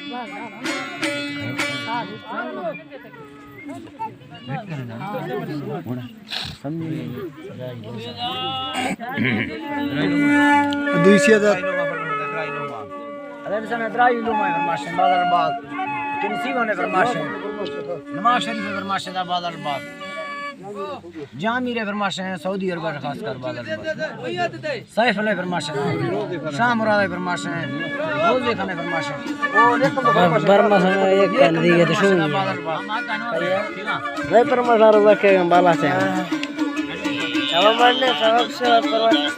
دویسی ہزار۔ ادھر سے میں درائی لوما ہے فرماشن، بازار باز۔ کنسی ہونے فرماشن۔ نماز شریف فرماشن، بازار باز۔ جامیر فرماشن، سعودی عرب خاص کر بازار باز۔ سیف علی فرماشن، شاہ مراد فرماشن، روزے خان فرماشن۔ بر-، برماشن ایک کن دیگه تو شو۔ میں فرماشن روزہ کے بالا سے۔ چلو بڑھنے، چلو سے فرماشن۔